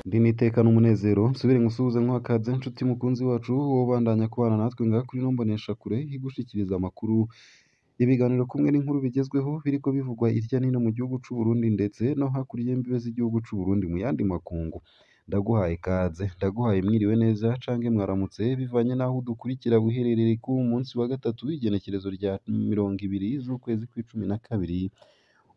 Ndi n'iteka n'umunezero nsubire nkusuhuze nkuha ikaze nshuti mukunzi wacu wowe ubandanya kubana natwe ngaha kuri ino mboneshakure igushikiriza amakuru, ibiganiro kumwe n'inkuru bigezweho biriko bivugwa hirya no hino mu gihugu c'u Burundi ndetse no hakurya y'imbibe z'igihugu c'u Burundi mu yandi makungu. Ndaguhaye ikaze, ndaguhaye mwiriwe neza canke mwaramutse bivanye n'aho udukurikira uherereye kuri uyu munsi wa gatatu w'igenekerezo rya 20 z'ukwezi kw'icumi na kabiri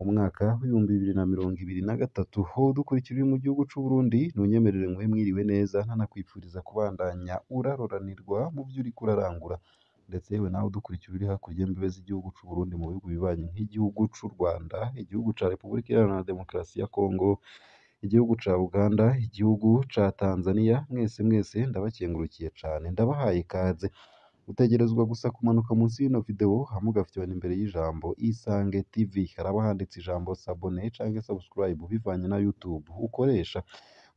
umwaka w'2023. Wowe udukurikira uri mu gihugu c'u Burundi ntunyemerere nguhe mwiriwe neza ntanakwipfuriza kubandanya uraroranirwa mu vyo uriko urarangura, ndetse yewe nawe udukurikira uri hakurya y'imbibe z'igihugu c'u Burundi mu bihugu bibanyi nk'igihugu c'u Rwanda, igihugu ca Repubulika Iharanira Demokarasi ya Kongo, igihugu ca Uganda, igihugu ca Tanzania, mwese mwese ndabakengurukiye cane, ndabahaye ikaze. Utegerezwa gusa kumanuka munsi y'ino video hama ugafyona imbere y'ijambo Isange TV, haraba handitse ijambo s'abonner canke subscribe bivanye na YouTube ukoresha,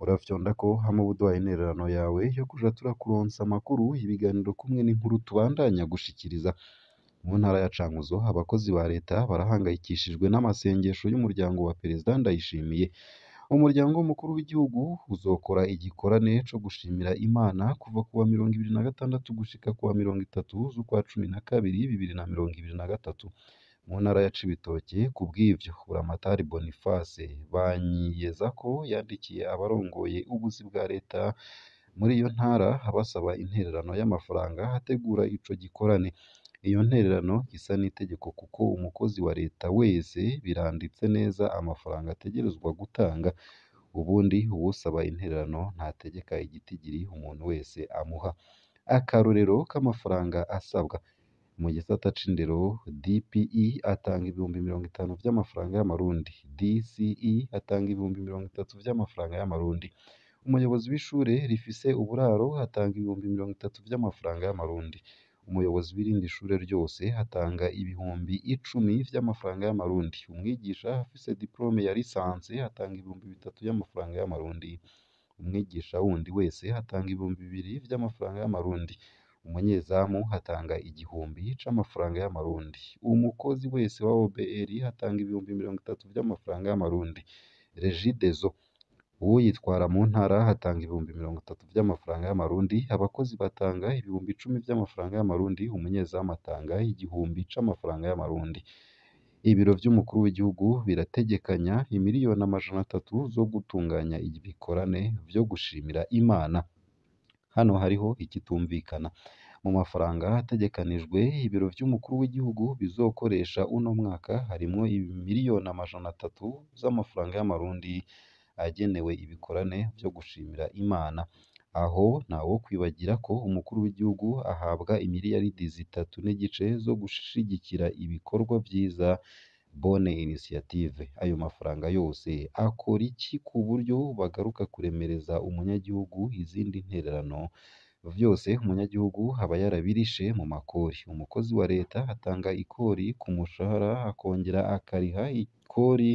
urafyondako hama uba uduhaye intererano yawe yo kuja turakuronsa amakuru, ibiganiro kumwe n'inkuru tubandanya gushikiriza. Mu ntara ya Cankuzo abakozi ba leta barahangayikishijwe n'amasengesho y'umuryango wa Perezida Ndayishimiye. Umuryango w'umukuru w'igihugu uzokora igikorane co gushimira Imana kuva kuwa 26 gushika kuwa 30 z'ukwa cumi na kabiri 2023 mu ntara ya Cibitoke. Kubw'ivyo Buramatari Boniface Banyiyezako yandikiye abarongoye ubuzi bwa leta muri iyo ntara abasaba intererano y'amafaranga ategura ico gikorane. Iyo ntererano isa n'itegeko kuko umukozi wa leta wese biranditse neza amafaranga ategerezwa gutanga. Ubundi uwusaba intererano ntategeka igitigiri umuntu wese amuha. Akarorero k'amafaranga asabwa mu gisata c'indero, DPE atanga 50,000 vy'amafaranga y'amarundi, DCE atanga 30,000 vy'amafaranga y'amarundi, umuyobozi w'ishure rifise uburaro atanga 30,000 vy'amafaranga y'amarundi, umuyobozi w'irindi shure ryose atanga 10,000 vy'amafaranga y'amarundi, umwigisha afise diplome ya licence atanga 3,000 y'amafaranga y'amarundi, umwigisha wundi wese atanga 2,000 vy'amafaranga y'amarundi, umunyezamu atanga 1,000 c'amafaranga y'amarundi, umukozi wese wa OBR atanga 30,000 vy'amafaranga y'amarundi, Regideso uwuyitwara mu ntara atanga 30,000 vy'amafaranga y'amarundi, abakozi batanga 10,000 vy'amafaranga y'amarundi, umunyezamu atanga 1,000 c'amafaranga y'amarundi. Ibiro vy'umukuru w'igihugu birategekanya 300,000,000 zo gutunganya ibikorane vyo gushimira Imana. Hano hariho ikitumvikana. Mu mafaranga ategekanijwe ibiro vy'umukuru w'igihugu bizokoresha uno mwaka harimwo 300,000,000 z'amafaranga y'amarundi agenewe ibikorane vyo gushimira Imana. Aho ntawokwibagira ko umukuru w'igihugu ahabwa imiliyaridi 3.5 zo gushigikira ibikorwa vyiza bonne initiative. Ayo mafaranga yose akora iki ku buryo bagaruka kuremereza umunyagihugu izindi ntererano? Vyose umunyagihugu aba yarabirishe mu makori. Umukozi wa leta atanga ikori ku mushahara akongera akariha ikori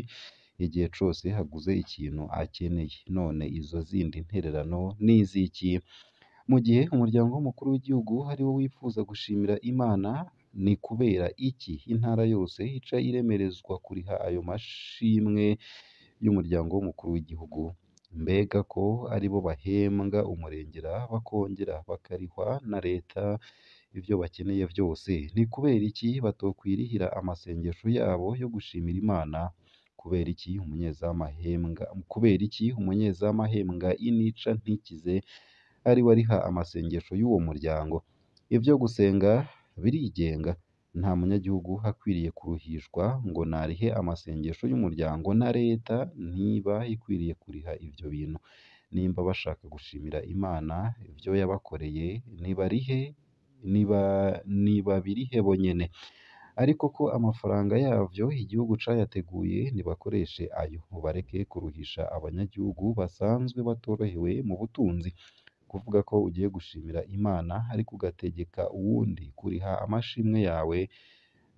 igihe cose aguze ikintu akeneye. None izo zindi ntererano n'iziki? Mu gihe umuryango w'umukuru w'igihugu ariwo wipfuza gushimira Imana, ni kubera iki intara yose ica iremerezwa kuriha ayo mashimwe y'umuryango w'umukuru w'igihugu? Mbega ko aribo bahembwa umurengera bakongera bakarihwa na leta ivyo bakeneye vyose, ni kubera iki batokwirihira amasengesho yabo yo gushimira Imana? Kubera iki umunyezamu ahembwa, kubera iki umunyezamu ahembwa inica ntikize ariwe ariha amasengesho y'uwo muryango? Ivyo gusenga birigenga, nta munyagihugu akwiriye kuruhishwa ngo narihe amasengesho y'umuryango, na leta ntiba ikwiriye kuriha ivyo bintu. Nimba bashaka gushimira Imana ivyo yabakoreye nibarihe, nibabirihe bonyene. Ariko ko amafaranga yavyo igihugu cayateguye nibakoreshe ayo, bareke kuruhisha abanyagihugu basanzwe batorohewe mu butunzi. Kuvuga ko ugiye gushimira Imana ariko ugategeka uwundi kuriha amashimwe yawe,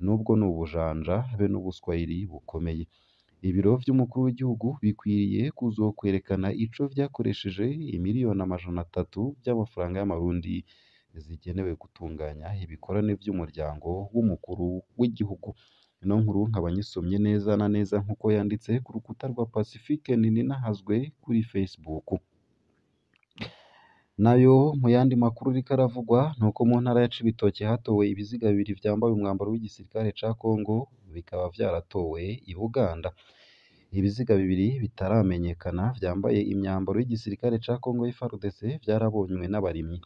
nubwo ni ubujanja be n'ubuswahili bukomeye. Ibiro vy'umukuru w'igihugu bikwiriye kuzokwerekana ico vyakoresheje 300,000,000 vy'amafaranga y'amarundi zigenewe gutunganya ibikorane vy'umuryango w'umukuru w'igihugu. Ino nkuru nkaba nyisomye neza na neza nk'uko yanditse ku rukuta rwa Pacifique Nininahazwe kuri Facebook. Nayo mu yandi makuru ariko aravugwa nuko mu ntara ya Cibitoke hatowe ibiziga bibiri vyambaye umwambaro w'igisirikare ca Congo, bikaba vyaratowe i Buganda. Ibiziga bibiri bitaramenyekana vyambaye imyambaro y'igisirikare ca Congo FARDC vyarabonywe n'abarimyi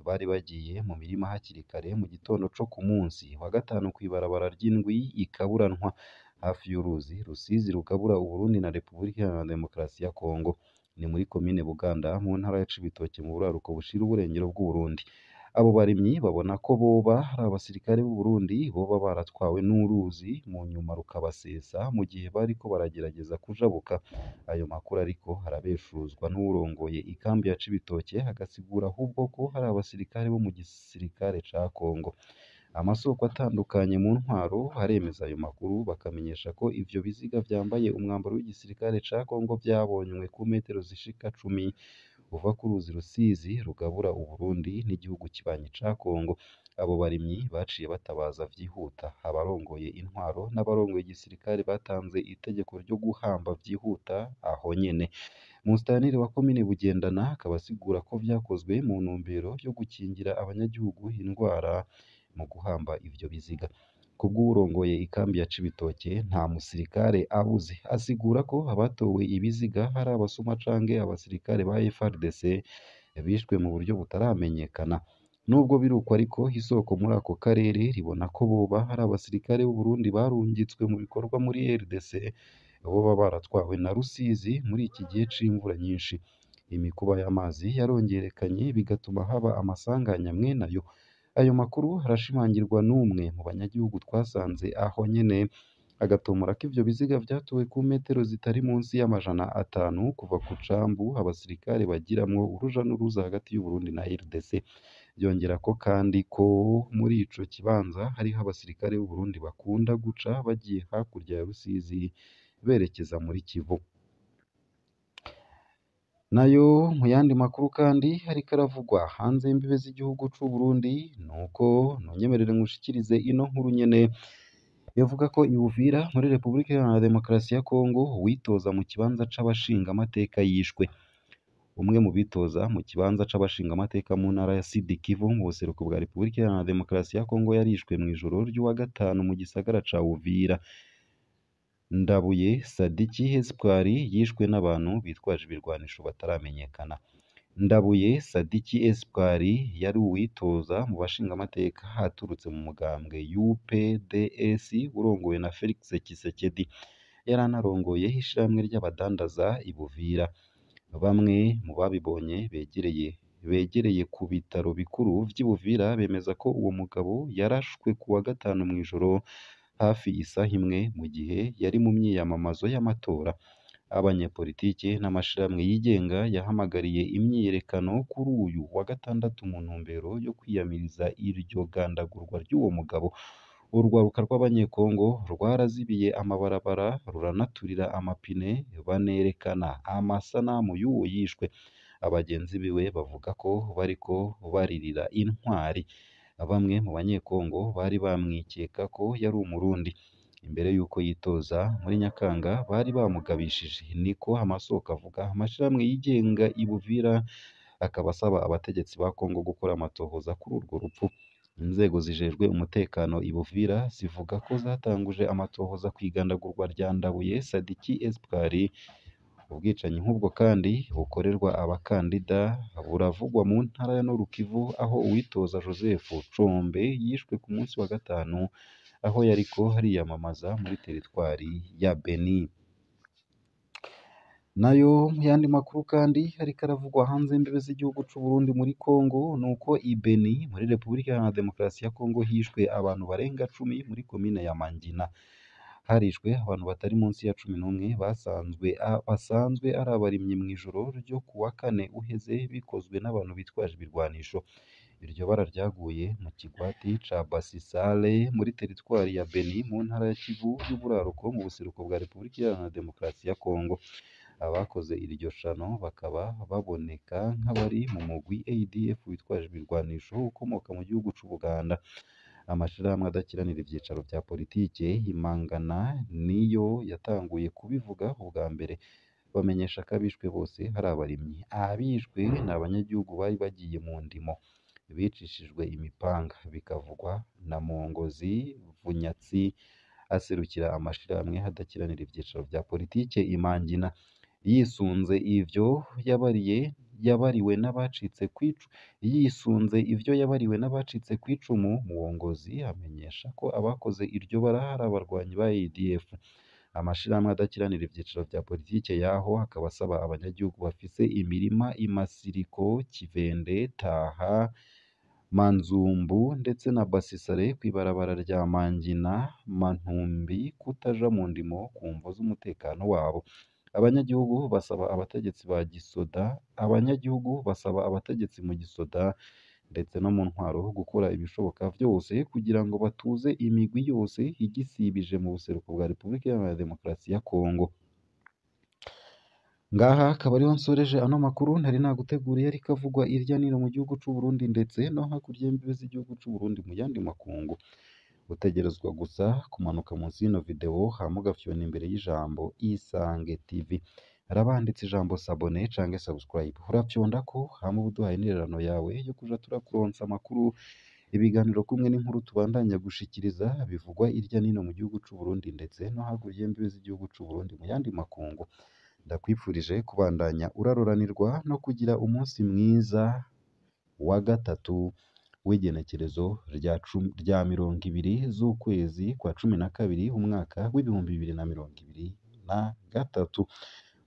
bari bagiye mu mirima hakiri kare mu gitondo co ku munsi wa gatanu kw'ibarabara ry'indwi ikaburanwa hafi y'uruzi Rusizi rugabura Uburundi na Repubulika Iharanira Demokarasi ya Congo. Ni muri komine Buganda mu ntara ya Cibitoke mu buraruko bushira uburengero bw'Uburundi. Abo barimyi babona ko boba ari abasirikare b'Uburundi boba baratwawe n'uruzi mu nyuma rukabasesa mu gihe bariko baragerageza kujabuka. Ayo makuru ariko arabeshuruzwa n'uwurongoye ikambi ya Cibitoke, agasigura ahubwo ko hari abasirikare bo mu gisirikare ca Congo. Amasoko atandukanye mu ntwaro aremeza ayo makuru, bakamenyesha ko ivyo biziga vyambaye umwambaro w'igisirikare ca Congo vyabonywe ku metero zishika 10 uva ku ruzi Rusizi rugabura Uburundi n'igihugu kibanyi ca Congo. Abo barimyi baciye batabaza vyihuta abarongoye intwaro n'abarongoye igisirikare batanze itegeko ryo guhamba vyihuta aho nyene. Musitanteri wa komine Bugendana akaba asigura ko vyakozwe mu ntumbero yo gukingira abanyagihugu indwara mu guhamba ivyo biziga. Kubw'uwurongoye ikambi ya Cibitoke, nta musirikare abuze. Asigura ko abatowe ibiziga ari abasuma canke abasirikare ba FARDC bishwe mu buryo butaramenyekana. Nubwo biruko ariko, isoko muri ako karere ribona ko boba ari abasirikare b'Uburundi barungitswe mu bikorwa muri RDC boba baratwawe na Rusizi muri iki gihe c'imvura nyinshi. Imikuba y'amazi yarongerekanye bigatuma haba amasanganya mwene ayo. Ayo makuru arashimangirwa n'umwe mu banyagihugu twasanze aho nyene, agatomora ko ivyo biziga vyatowe ku metero zitari munsi y'500 kuva ku cambu abasirikare bagiramwo uruja n'uruza hagati y'Uburundi na RDC. Yongerako kandi ko muri ico kibanza hariho abasirikare b'Uburundi bakunda guca bagiye hakurya ya Rusizi berekeza muri Kivu. Nayo mu yandi makuru kandi ariko aravugwa hanze y'imbibe z'igihugu c'Uburundi, nuko nonyemerere nkushikirize ino nkuru nyene yavuga ko i Uvira muri Repubulika Iharanira Demokarasi ya Congo uwitoza mu kibanza c'abashingamateka yishwe. Umwe mu bitoza mu kibanza c'abashingamateka mu ntara ya Sud Kivu mu buseruko bwa Repubulika Iharanira Demokarasi ya Congo yarishwe mw'ijoro ry'uwa gatanu mu gisagara ca Uvira. Ndabuye Sadiki Espoir yishwe n'abantu bitwaje ibirwanisho bataramenyekana. Ndabuye Sadiki Espoir yari uwitoza mu bashingamateka aturutse mu mugambwe UPDS urongowe na Felix Tshisekedi. Yari anarongoye ishirahamwe ry'abadandaza i Buvira. Bamwe mu babibonye begereye ku bitaro bikuru vy'i Buvira bemeza ko uwo mugabo yarashwe kuwa gatanu mw'ijoro hafi isaha imwe mu gihe yari mu myiyamamazo y'amatora. Abanyepolitike n'amashirahamwe yigenga yahamagariye imyiyerekano kuri uyu wa gatandatu mu ntumbero yo kwiyamiriza iryo gandagurwa ry'uwo mugabo. Urwaruka rw'Abanyekongo rwarazibiye amabarabara ruranaturira amapine banerekana amasanamu y'uwo yishwe. Abagenzi biwe bavuga ko bariko baririra intwari. Bamwe mu Banyekongo bari bamwikeka ko yari Umurundi. Imbere y'uko yitoza muri Nyakanga bari bamugabishije, niko amasoko avuga. Amashirahamwe yigenga i Buvira akaba asaba abategetsi ba Congo gukora amatohoza kuri urwo rupfu. Inzego zijejwe umutekano i Buvira zivuga ko zatanguje amatohoza kw'igandagurwa rya Ndabuye Sadiki Espoir. Ubwicanyi nk'ubwo kandi bukorerwa abakandida buravugwa mu ntara ya Nord Kivu aho uwitoza Joseph Combé yishwe ku munsi wa gatanu aho yariko ariyamamaza muri teritwari ya Beni. Nayo mu yandi makuru kandi ariko aravugwa hanze y'imbibe z'igihugu c'Uburundi muri Congo nuko i Beni muri Repubulika Iharanira Demokarasi ya Congo hishwe abantu barenga 10 muri komine ya Mangina. Harishwe abantu batari munsi ya 11 basanzwe ari abarimyi mw'ijoro ryo kuwa kane uheze bikozwe n'abantu bitwaje ibirwanisho. Iryo bara ryaguye mu kigwati ca Basisale muri teritwari ya Beni mu ntara ya Kivu y'uburaruko mu buseruko bwa Repubulika Iharanira Demokarasi ya Congo. Abakoze iryo shano bakaba baboneka nk'abari mu mugwi ADF witwaje ibirwanisho ukomoka mu gihugu c'Ubuganda. Amashirahamwe adakiranira ivyicaro vya politike Imangana niyo yatanguye kubivuga ubwa mbere, Bamenyesha ko abishwe bose ari abarimyi. Abishwe ni abanyagihugu bari bagiye mu ndimo, bicishijwe imipanga, bikavugwa na Mongozi Vunyatsi aserukira amashirahamwe adakiranira ivyicaro vya politike i Mangina. Yisunze ivyo yabariye yabariwe n'abacitse kwicu yisunze ivyo yabariwe n'abacitse kw'icumu, Muwongozi amenyesha ko abakoze iryo bara ari abarwanyi ba ADF. Amashirahamwe adakiranira ivyicaro vya politike yaho akaba asaba abanyagihugu bafise imirima i Masiriko, Kivende, Taha, Manzumbu ndetse na Basisare kw'ibarabara rya Mangina Mantumbi kutaja mu ndimo ku mvo z'umutekano wabo. Abanyagihugu basaba abategetsi ba gisoda abanyagihugu basaba abategetsi mu gisoda ndetse no mu ntwaro gukora ibishoboka vyose kugira ngo batuze imigwi yose igisibije mu buseruko bwa Repubulika Iharanira Demokarasi ya Kongo. Ngaha akaba ariho nsoreje ano makuru ntari naguteguriye ariko avugwa irya nino mu gihugu c'u Burundi ndetse no hakurya y'imbibe z'igihugu c'u Burundi mu yandi makungu. Utegerezwa gusa kumanuka munsi y'ino video hama ugafyona imbere y'ijambo Isange TV. Haraba handitse ijambo s'abonner canke subscribe. Urafyondako hama uba uduhaye intererano yawe yo kuja turakuronsa amakuru, ibiganiro kumwe n'inkuru tubandanya gushikiriza bivugwa irya nino mu gihugu c'u Burundi ndetse no hakurya y'imbibe z'igihugu c'u Burundi mu yandi makungu. Ndakwifurije kubandanya uraroranirwa no kugira umunsi mwiza wa gatatu w'igenekerezo rya 20 z'ukwezi kwa 12 umwaka w'2023.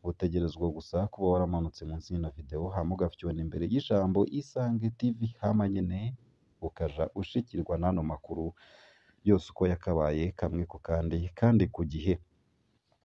Utegerezwa gusa kuba waramanutse munsi y'ino video hama ugafyona imbere y'ijambo Isange TV, hama nyene ukaja ushikirwa n'ano makuru yose uko yakabaye kamwe ku kandi kandi ku gihe.